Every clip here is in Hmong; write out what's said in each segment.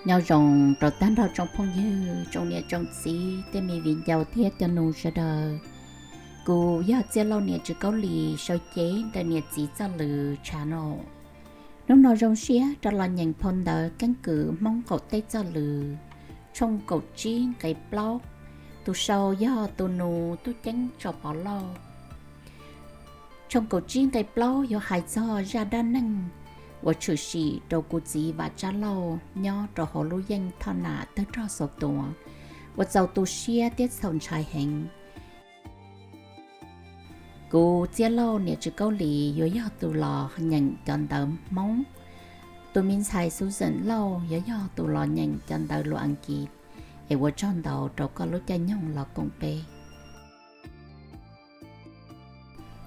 Nyob zoo rau tag nrho tsoom phooj ywg, tsoom niam tsoom txiv, tej me viv ncaus thiab cov nus sawv daws. Kuv yog Txiaj Lauj niam Tswv Kaub Lis, sau cev ntawm niam txiv txoj lus channel. Hnub no zoo siab rov los nyeem phau ntawv keeb kwm Hmoob qaum teb txoj lus, tshooj kaum tsib nqe plaub. Tus sau yog tus nus tub ceeb Tso Pov Lauj. Tshooj kaum tsib nqe plaub yuav hais txog zaj dab neeg uas tshwm sim rau kuv txiv Vam Tsab Lauj nyob rau hauv lub yeej Thoj Nam Tawg Rog Xaus Tuav, uas txaus tu siab thiab txaus ntshai heev. Kuv Txiaj Lauj niam Tswv Kaub Lis yuav yog tus los nyeem cov ntawv Hmoob, tus me ntxhais Susan Lauj yuav yog tus los nyeem cov ntawv lus Askiv, es ua tsaug ntau rau koj lub caij nyoog los koom peb.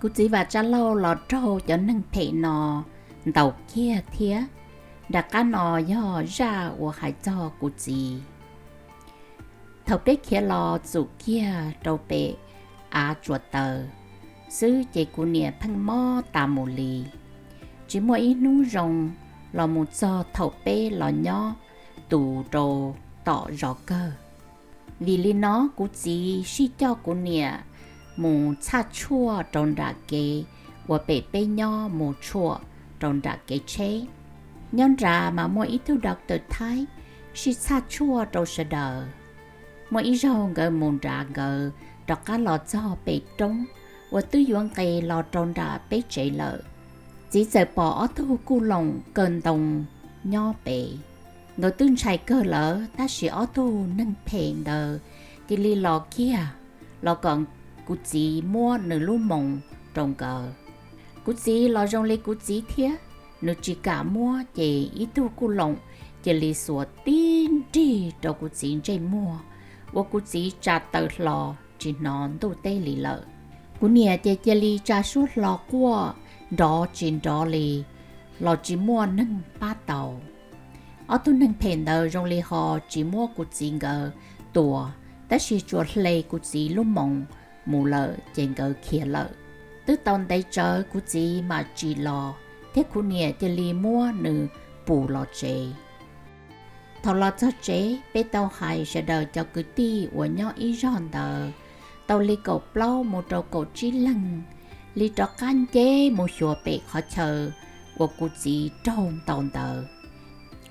Kuv txiv Vam Tsab Lauj los raug cov neeg phem no ntaus kiag thiab. Nram qab no yog zaj uas hais txog kuv txiv. Thaum peb khiav los txum kiag rau pem Av Tsuas Taws xwb ces kuv niam pheej mob tas mus li, tsis muaj ib hnub zoo los mus txog thaum peb los nyob tus rau tom Zos Kawg. Vim li no kuv txiv sij coj kuv niam mus txhaj tshuaj rau nram kev uas pem peb nyob mus tshuaj rau nram kev tsheb. Nyob nrad mas muaj ib tug doctor Thaib sij txhaj tshuaj rau sawv daws. Muaj ib zaug nkawd mus nrad nkawd rov qab los txog pem roob uas twb yuav nqes los rau nram peb tsev lawm, txiv txawm pom ob tug kuj loom kaw ntoo nyob pem. Nkawd twb ntshai kawg lawm tab sis ob tug neeg phem ntawd cia li los kiag los kom kuv txiv muab nws lub moos rau nkawd. Kuv txiv los zoo li kuv txiv thiab, nws tsis kam muab ces ib tug kuj loom cia li xuas tib nrig rau kuv txiv ntsej muag, ua kuv txiv tsa taw hlo tsis hnov ntuj teb li lawm. Kuv niam ces cia li tsa suab hlo quaj nrov tsis nrov li los tsis muaj neeg pab tau. Ob tug neeg phem ntawd zoo li ho tsis muab kuv txiv nkawd tua, tab sis tsuas hle kuv txiv lub moos mus lawm ces nkawd khiav lawm. Twb tau ntev tsawv kuv txiv mam tsim los thiab kuv niam cia li muab nws pus los tsev. Thaum los txog tsev peb tau hais sawv daws cov kwv tij uas nyob ib zog ntawd tau li kaum plaub mus rau kaum tsib leeg li rov qab nceb mus xyuas pem qhov chaw uas kuv txiv raug ntaus ntawd,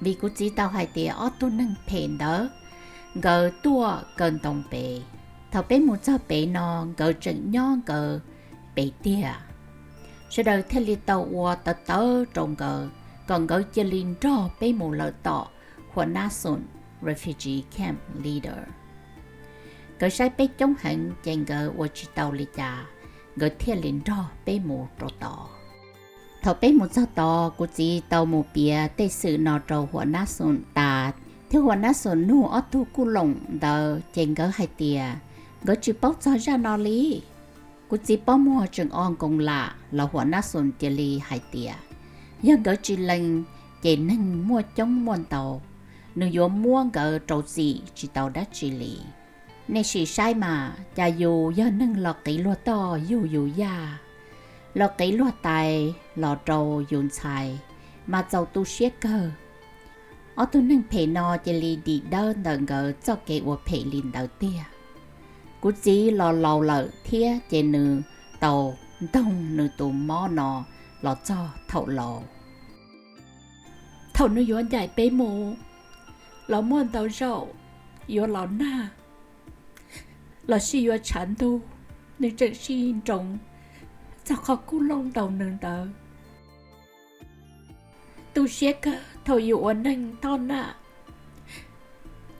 vim kuv txiv tau hais tias ob tug neeg phem ntawd nkawd tuaj kaw ntoo pem. Thaum peb mus txog pem no nkawd tseem nyob nkawd pem tiag. Sawv daws thiaj li tau ua tawv tawv rau nkawd kom nkawd cia li nrog peb mus lawm tom Huam Nab Xoom Refugee Camp Leader. Nkawd saib peb coob heev ces nkawd ua tsis tau li cas, nkawd thiaj li nrog peb mus rau tod. Thaum peb mus txog tod kuv txiv tau mus piav tej xwm no rau Huam Nab Xoom tas thiab Huam Nab Xoom nug ob tug kuj loom ntawd ces nkawd hais tias nkawd tsis paub txog zaj no li. Kuv txiv pob muag tseem o nkoos lam los Huam Nab Xoom cia li hais tias yog nkawd tsis lees ces neeg muaj coob muaj ntau, nws yuav muab nkawd rau txim tsis tau dab tsi li. Nej sim saib mas cas yus yog neeg los qiv luag toj yug yus yaj, los qiv luag tais los rau yus ntxhais, mas txaus tu siab kawg. Ob tug neeg phem no cia li dim dawb ntawm nkawd txoj kev ua phem li ntawd tiag. Kuv txiv los laus lawm thiab ces nws tau ntoog nws tus mob no los txog thaum laus. Thaum nws yuav ncaim peb mus, los muaj ntau zaus yuav los nag lossis yuav tshav ntuj, nws tseem sij nroos txog qhov kuj looj ntaus nws ntawd. Tu siab kawg thaum yus ua neeg thoj nam,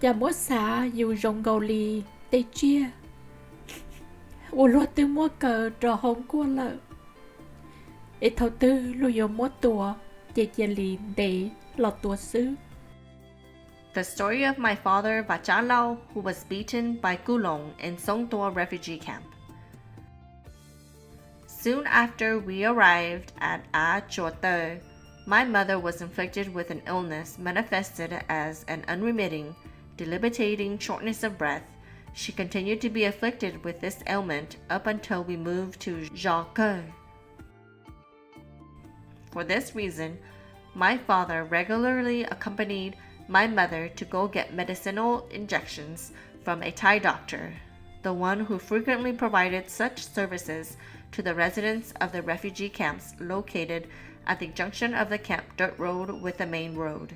cas muab xav yus zoo nkaus li tej tsiaj uas luag twb muab kaw rau hauv nkuaj lawm, es thaum twg luag yuav muab tua ces cia li ntes los tua xwb. The story of my father, Vatsalao, who was beaten by Kulong in Songtua refugee camp. Soon after we arrived at A Chotö, my mother was inflicted with an illness manifested as an unremitting, debilitating shortness of breath. She continued to be afflicted with this ailment up until we moved to Zhakö. For this reason, my father regularly accompanied my mother to go get medicinal injections from a Thai doctor, the one who frequently provided such services to the residents of the refugee camps located at the junction of the camp dirt road with the main road.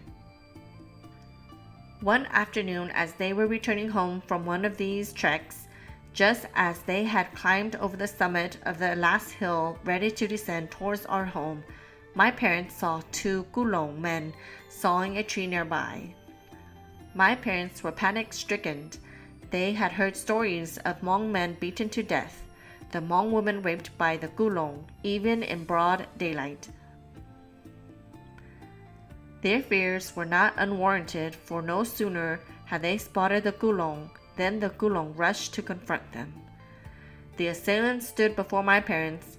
One afternoon, as they were returning home from one of these treks, just as they had climbed over the summit of the last hill ready to descend towards our home, my parents saw two Kulong men sawing a tree nearby. My parents were panic stricken. They had heard stories of Hmong men beaten to death, the Hmong women raped by the Kulong, even in broad daylight. Their fears were not unwarranted, for no sooner had they spotted the Kulong than the Kulong rushed to confront them. The assailants stood before my parents,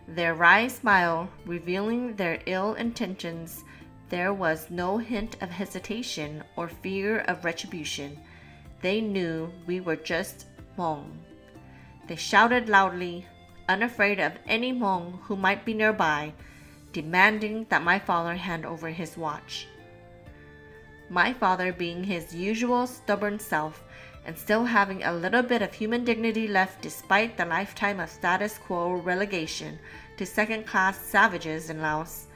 their wry smile revealing their ill intentions. There was no hint of hesitation or fear of retribution. They knew we were just Hmong. They shouted loudly, unafraid of any Hmong who might be nearby, demanding that my father hand over his watch. My father, being his usual stubborn self and still having a little bit of human dignity left despite the lifetime of status quo relegation to second-class savages in Laos,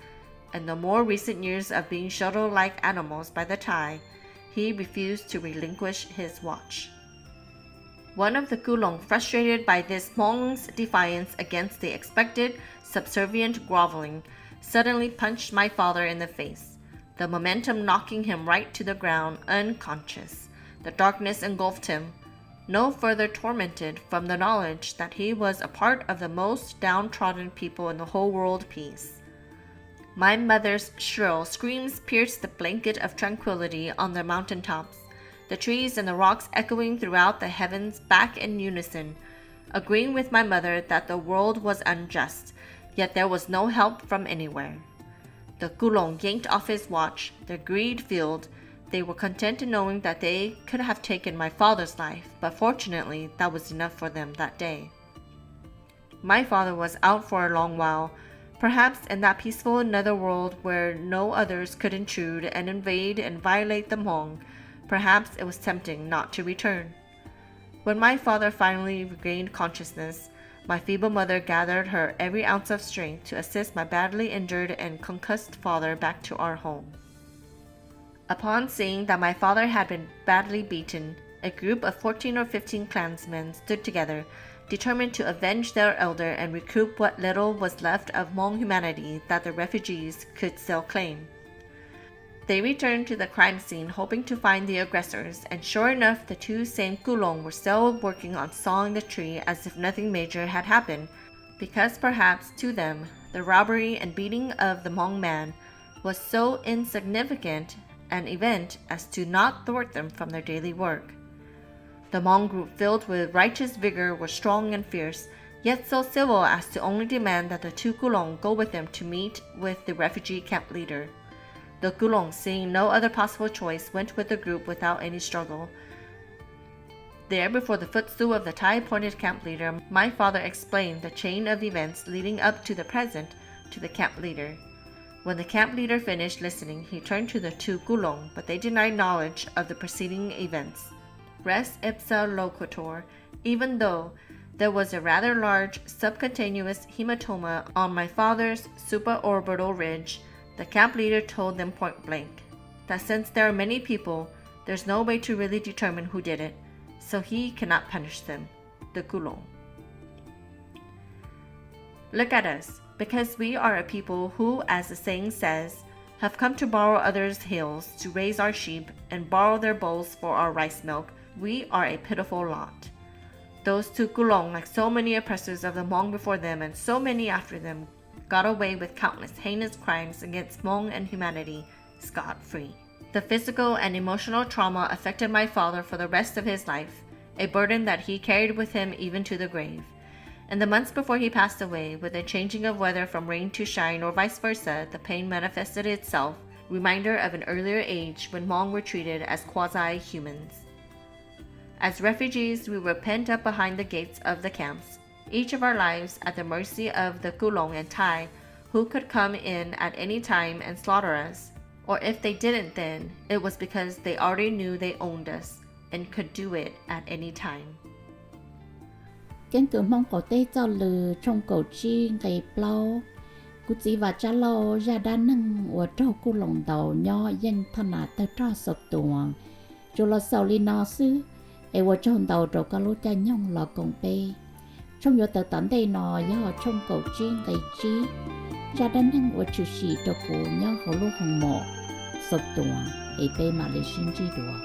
and the more recent years of being shuttled like animals by the Thai, he refused to relinquish his watch. One of the Kulong, frustrated by this Hmong's defiance against the expected subservient groveling, suddenly punched my father in the face, the momentum knocking him right to the ground unconscious. The darkness engulfed him, no further tormented from the knowledge that he was a part of the most downtrodden people in the whole world peace. My mother's shrill screams pierced the blanket of tranquility on the mountain tops, the trees and the rocks echoing throughout the heavens back in unison, agreeing with my mother that the world was unjust, yet there was no help from anywhere. The Kulong yanked off his watch, their greed fueled. They were content in knowing that they could have taken my father's life, but fortunately that was enough for them that day. My father was out for a long while, perhaps in that peaceful netherworld where no others could intrude and invade and violate the Hmong. Perhaps it was tempting not to return. When my father finally regained consciousness, my feeble mother gathered her every ounce of strength to assist my badly injured and concussed father back to our home. Upon seeing that my father had been badly beaten, a group of fourteen or fifteen clansmen stood together, determined to avenge their elder and recoup what little was left of Hmong humanity that the refugees could still claim. They returned to the crime scene hoping to find the aggressors, and sure enough, the two same Kulong were still working on sawing the tree as if nothing major had happened, because perhaps to them the robbery and beating of the Hmong man was so insignificant an event as to not thwart them from their daily work. The Hmong group, filled with righteous vigor, were strong and fierce, yet so civil as to only demand that the two Kulong go with them to meet with the refugee camp leader. The Kulong, seeing no other possible choice, went with the group without any struggle. There, before the footstool of the Thai appointed camp leader, my father explained the chain of events leading up to the present to the camp leader. When the camp leader finished listening, he turned to the two Kulong, but they denied knowledge of the preceding events. Res ipsa loquitur, even though there was a rather large subcutaneous hematoma on my father's supraorbital ridge, the camp leader told them point blank that since there are many people, there's no way to really determine who did it, so he cannot punish them. The Kulong. Look at us, because we are a people who, as the saying says, have come to borrow others' hills to raise our sheep and borrow their bowls for our rice milk, we are a pitiful lot. Those two Kulong, like so many oppressors of the Hmong before them and so many after them, got away with countless heinous crimes against Hmong and humanity scot-free. The physical and emotional trauma affected my father for the rest of his life, a burden that he carried with him even to the grave. In the months before he passed away, with the changing of weather from rain to shine or vice versa, the pain manifested itself, reminder of an earlier age when Hmong were treated as quasi-humans. As refugees, we were pent up behind the gates of the camps, each of our lives at the mercy of the Kulong and Thai, who could come in at any time and slaughter us. Or if they didn't, then it was because they already knew they owned us and could do it at any time. Keeb kwm Hmoob Qaum Teb Txoj Lw tshooj kaum tsib nqe plaub. Kuv txiv Vam Tsab Lauj zaj dab neeg uas raug kuj loos ntaus nyob yeej thoj nas tawg rog Xaus Tuas, tsuas los xaus li no xwb, es ua tsaug ntau rau koj lub caij nyoog los koom peb. Tshooj yuav tawm tom ntej no yog tshooj kaum tsib nqe tsib, zaj dab neeg uas tshwm sim rau kuv nyob hauv lub hoo mom Xaus Tuas, es peb mam li sib ntsib dua.